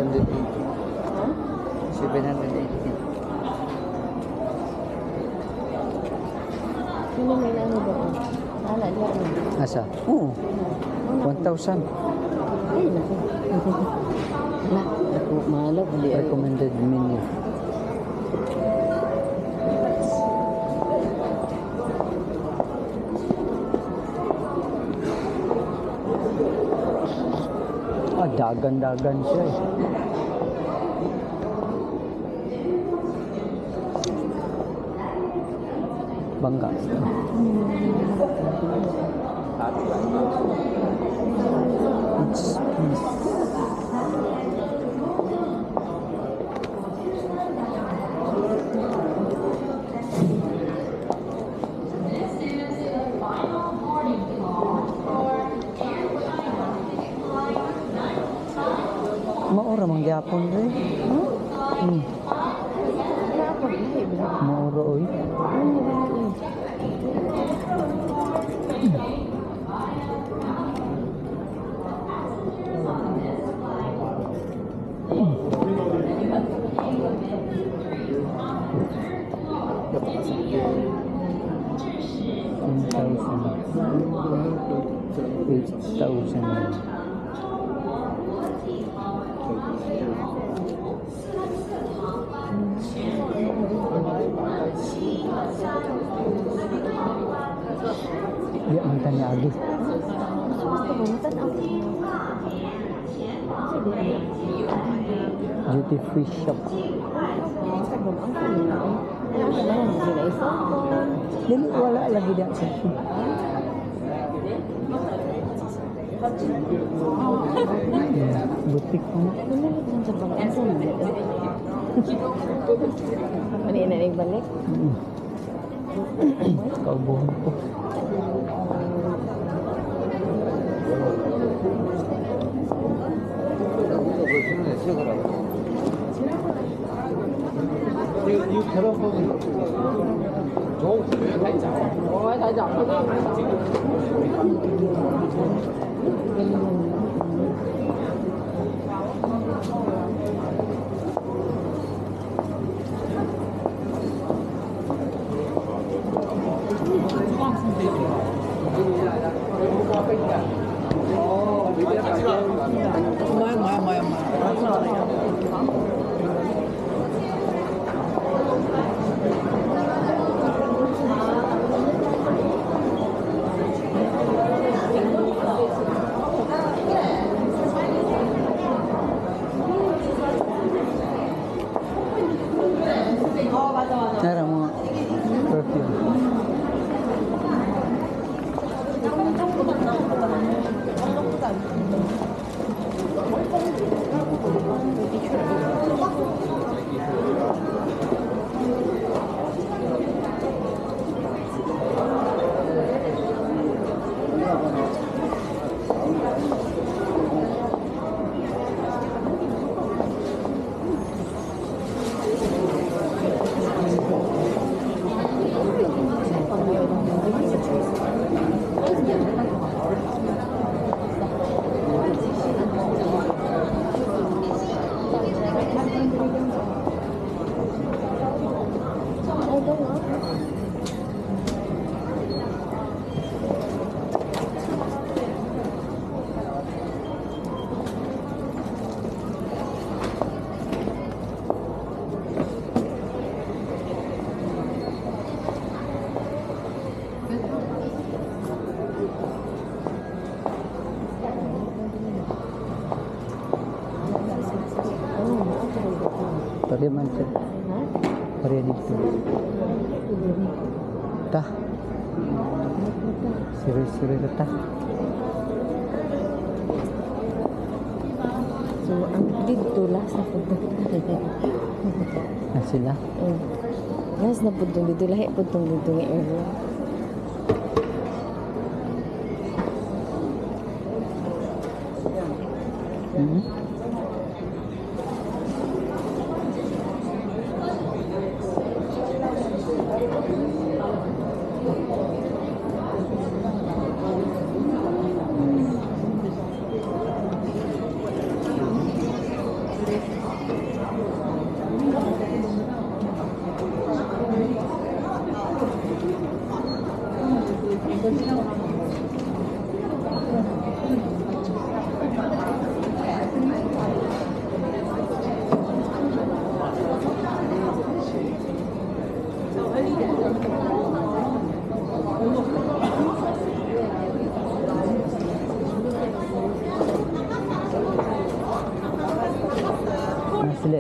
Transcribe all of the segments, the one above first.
780. Ha? 780. Sino may ano doon? Wala, diya ano. Asa? Oo. Ano? 1,000. Ay, naku. Na, naku, mahalo. Hindi ay. Recommended menu. Ah, dagan-dagan siya eh. Bangga. It's peace. Maura man gyapon rin. Hmm? Wala ako, lahi ba? Maura oy. Ano ba yun? 10,000. 8,000. Di man ta niagi. Gusto ba? Matanaw. Sige. Duty free shop. Instagram, ang kulit na eh. Ano ang naman, hindi na cellphone. Dili, wala lagi diyan sa. Yeah, butik mo. Nanalig lang sa bang asa na ito. Ano yun na balik? Kaubuhan ko. Nara mga perfume. Ay, doon ah. Oh, maao. Pare man siya. Ha? Pare dito. Ta. Siri-siri ta. So, ang dito, last na po. Na sila. Oh. Last na po itong dito. Lahi po itong dito nga area.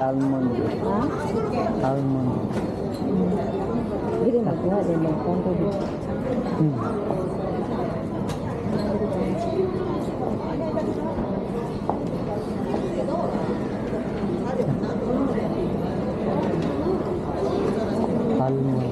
Almond. Ha? Almond. Dili magkuha din mga konto dito. Almond.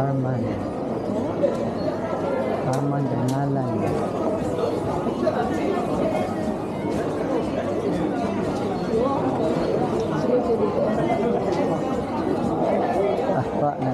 Arman. Arman ang ngalan. Sulod siya dito. Ah, wa na.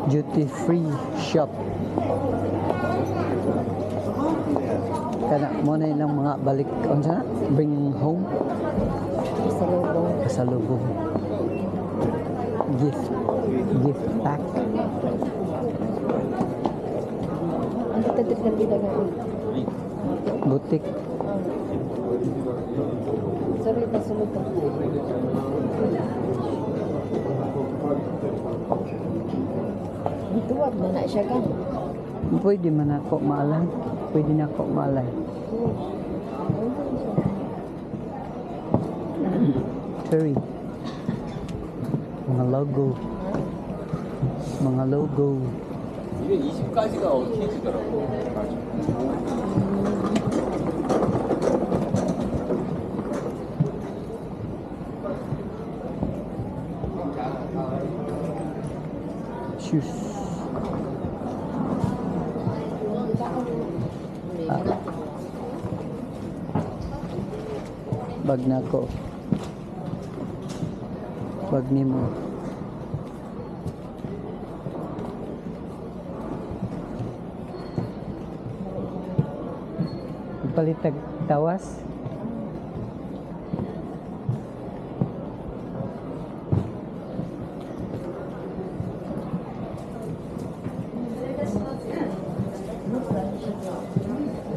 Duty free shop. Kana mo na ilang mga balik unsa na? Bring home. Sa lubong. Pasalubong. Gift pack. Ang tatadrik na nga. Boutique. Sorry, pasulod ka. Gituwag na na siya ka. Pwede man ako maalay. Pwede na ako maalay. Sorry. Mga logo. Mga logo. 220까지가 엉키지더라고. Shoes. Ah. Bag na ko. Bag nimo. Palitag tawas.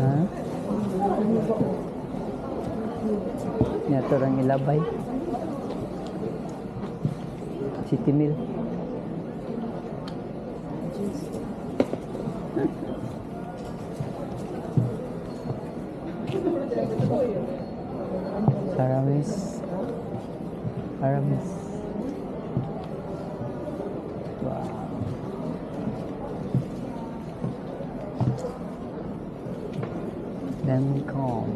Ha? Nya rang ilabay. City Mill. Aramis. Aramis. Wow. Lancome.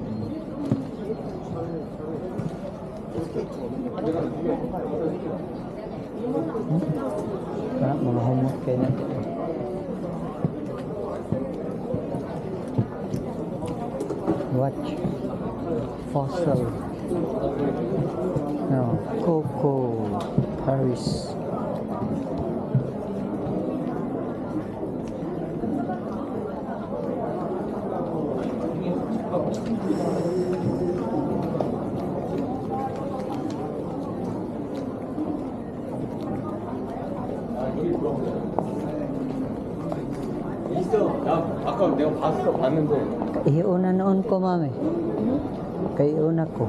Parang mga homework kayo natin. Watch. Fossil. No. Coco. Paris. 있어. 나 아까 내가 봤어. 봤는데. Ihiuna noon ko, mami. Kay una ko.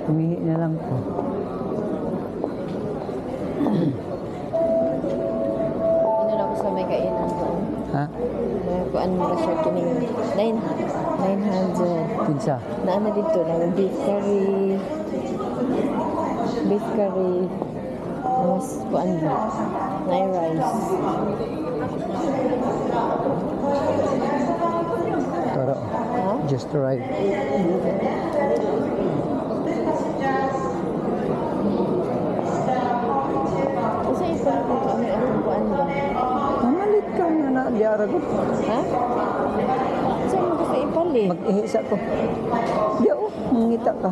Umihi na lang ko. Kainan ko. Ha? Mga kuan mo siya kining 9 900. Kinsa? Naa na dito ng beef curry. Beef curry. Mas kuan ba? Na rice. Tara. Ha? Just arrived. Kasi ipalit mo kami atong kuan ba? Mamalit ka nga na diara ko. Ha? Saan mo gusto ipalit? Mag-ihi sa ko. Di oh, mangita ka.